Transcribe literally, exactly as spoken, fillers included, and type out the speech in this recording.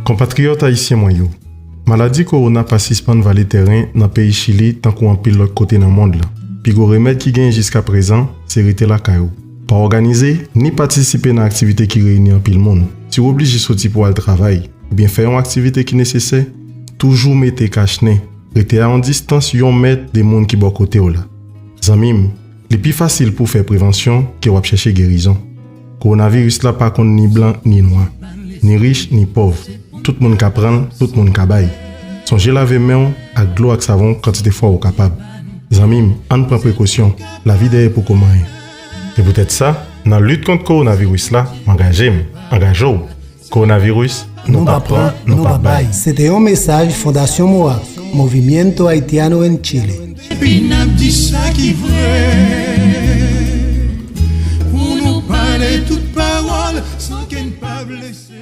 Konpatriyòt ayisyen mwen yo, maladi kowona pa sispann vale tèren nan peyi Chili tankou anpil lòt kote nan mond lan. Pi gwo remèd ki genyen jiskaprezan se rete lakay ou. Pa òganize ni patisipe nan aktivite ki reyini anpil moun. Si w oblije soti pou w al travay oubyen fè yon aktivite ki nesesè, toujou mete kach nen. Rete a yon distans yon mèt de moun ki bò kote w la. Zanmi m, li pi fasil pou w fè prevansyon ke w ap chèche gerizon. Kowonaviris la pa konn ni blan ni nwa, ni rich ni pòv. Tout moun ka pran l, tout moun ka bay. Sonje lave men w ak dlo ak savon kantite fwa ou kapab. Zanmi m, ann pran prekosyon, lavi dèyè poko manyen. Se poutèt sa, nan lit kont kowonaviris la, m angaje m, angaje w. Kowonaviris, nou pa pran, nou pa bay. Se te yon mesaj Fondasyon MOHAC, Movimiento Haitiano en Chile. Epi n ap di sa ki vre, pou nou pale tout pawòl san ke n pa blese.